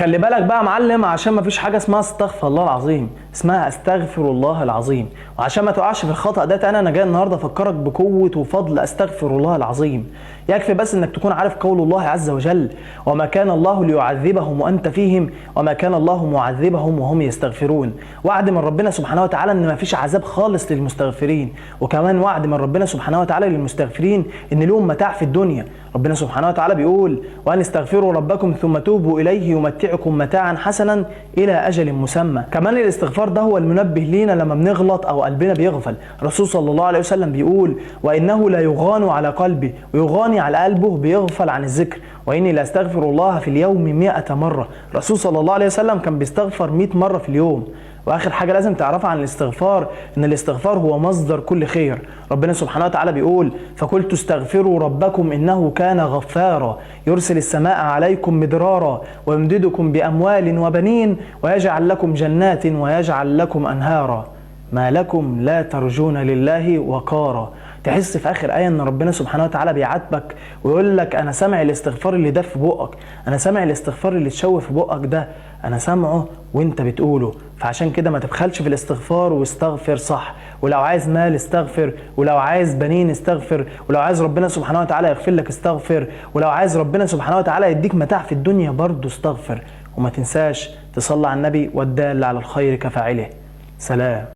خلي بالك بقى يا معلم، عشان ما فيش حاجة اسمها استغفر الله العظيم، اسمها استغفر الله العظيم. وعشان ما تقعش في الخطأ ده تاني، انا جاي النهارده افكرك بقوة وفضل استغفر الله العظيم. يكفي بس انك تكون عارف قول الله عز وجل: وما كان الله ليعذبهم وانت فيهم وما كان الله معذبهم وهم يستغفرون. وعد من ربنا سبحانه وتعالى ان ما فيش عذاب خالص للمستغفرين، وكمان وعد من ربنا سبحانه وتعالى للمستغفرين ان لهم متاع في الدنيا. ربنا سبحانه وتعالى بيقول: وان استغفروا ربكم ثم توبوا اليه يمتعكم متاعا حسنا الى اجل مسمى. كمان الاستغفار ده هو المنبه لينا لما بنغلط او قلبنا بيغفل. الرسول صلى الله عليه وسلم بيقول: وانه لا يغان على قلبي، ويغاني على قلبه بيغفل عن الذكر، واني لاستغفر الله في اليوم 100 مرة. الرسول صلى الله عليه وسلم كان بيستغفر 100 مرة في اليوم. واخر حاجة لازم تعرفها عن الاستغفار ان الاستغفار هو مصدر كل خير. ربنا سبحانه وتعالى بيقول: فقلت استغفروا ربكم انه كان غفارا يرسل السماء عليكم مدرارا ويمددكم باموال وبنين ويجعل لكم جنات ويجعل لكم انهارا ما لكم لا ترجون لله وقارا. تحس في اخر ايه ان ربنا سبحانه وتعالى بيعاتبك ويقول لك: انا سامع الاستغفار اللي ده في بقك، انا سامع الاستغفار اللي تشوه في بقك ده، انا سامعه وانت بتقوله. فعشان كده ما تبخلش في الاستغفار واستغفر صح. ولو عايز مال استغفر، ولو عايز بنين استغفر، ولو عايز ربنا سبحانه وتعالى يغفر لك استغفر، ولو عايز ربنا سبحانه وتعالى يديك متاع في الدنيا برضه استغفر. وما تنساش تصلي على النبي، والدال على الخير كفاعله. سلام.